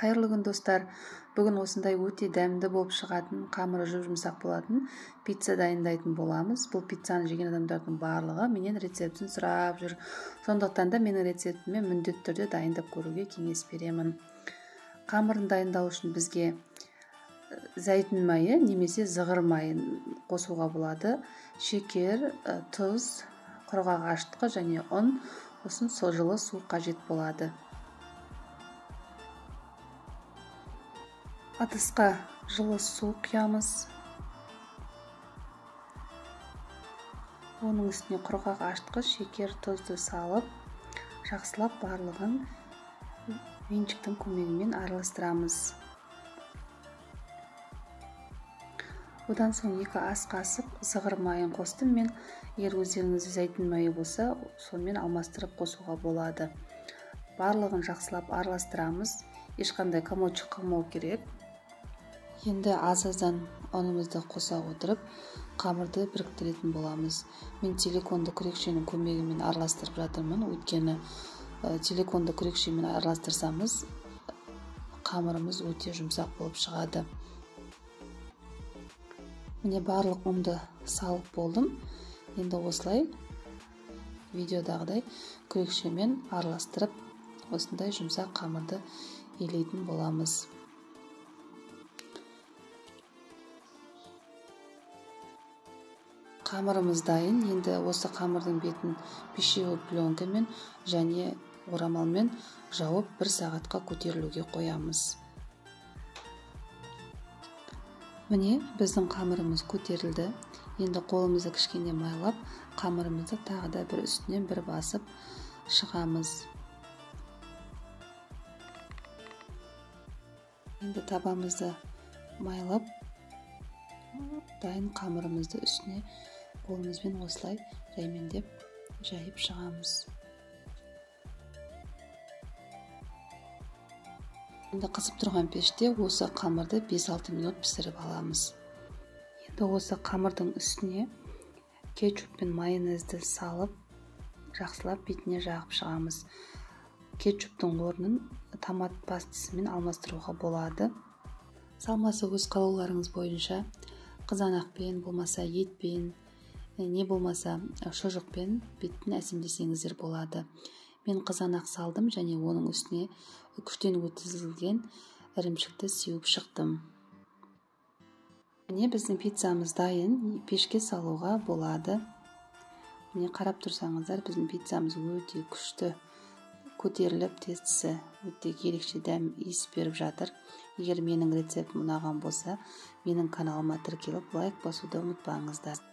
Қайырлы күн, достар. Бүгін осындай өте дәмді болып шығатын, қамыры жұп-жұмсақ болатын пицца дайындайтын боламыз. Бұл пиццаны жеген адамдардың барлығы менен рецептін сұрап жүр. Сондықтан да менің рецептіме міндетті түрде дайындап көруге кеңес беремін. Қамырын дайындау үшін бізге зәйтүн майы немесе зығыр майын қосуға болады. Шекер, тұз, құрғақ ашытқы және ұн, сосын жылы су қажет болады. Ыдысқа жылы су құямыз. Оның үстіне құрғақ ашытқы, шекер, тұзды салып, жақсылап барлығын венчиктің көмегімен араластырамыз. Одан соң 2 ас қасық зығыр майын қостым мен. Егер өздеріңізде зәйтүн майы болса, сонымен алмастырып қосуға болады. Барлығын жақсылап араластырамыз. Ешқандай комочек қалмау керек. Енді аз-аздан ұнымызды қоса отырып, қамырды біріктіретін боламыз. Мен силиконды күрекшенің көмегімен араластырып жатырмын. Өйткені силиконды күрекшемен араластырсамыз, қамырымыз өте жұмсақ болып шығады. Міне барлық ұнды салып болдым. Енді осылай видеодағыдай күрекшемен араластырып, осындай жұмсақ қамырды илейтін боламыз. Қамырымыз дайын. Енді осы қамырдың бетін пищевой пленкамен және орамалмен жауып 1 сағатқа көтерілуге қоямыз. Міне біздің қамырымыз көтерілді. Енді қолымызды кішкене майлап, қамырымызды тағы да бір үстінен бір басып шығамыз. Енді табамызды майлап, дайын қамырымызды үстіне қолымызбен осылай жаймендеп жайып шығамыз. Енді қызып тұрған пеште осы қамырды 5-6 минут пісіріп аламыз. Енді осы қамырдың үстіне кетчуп пен майонезді салып, жақсылап бетіне жағып шығамыз. Кетчуптың орнын томат пастасымен алмастыруға болады. Салмасы өз қалауларыңыз бойынша қызанақпен, болмаса етпен, не болмаса шұжықпен бетін әсемдесеңіздер болады. Мен қызанақ салдым және оның үстіне үкіштен өткізілген ірімшікті сеуіп шықтым. Міне біздің пиццамыз дайын, пешке салуға болады. Міне қарап тұрсаңыздар, біздің пиццамыз өте күшті көтеріліп, тестісі өте ерекше дәм иіс беріп жатыр. Егер менің рецептім ұнаған болса, менің каналыма тіркеліп, лайк басуды ұмытпаңыздар.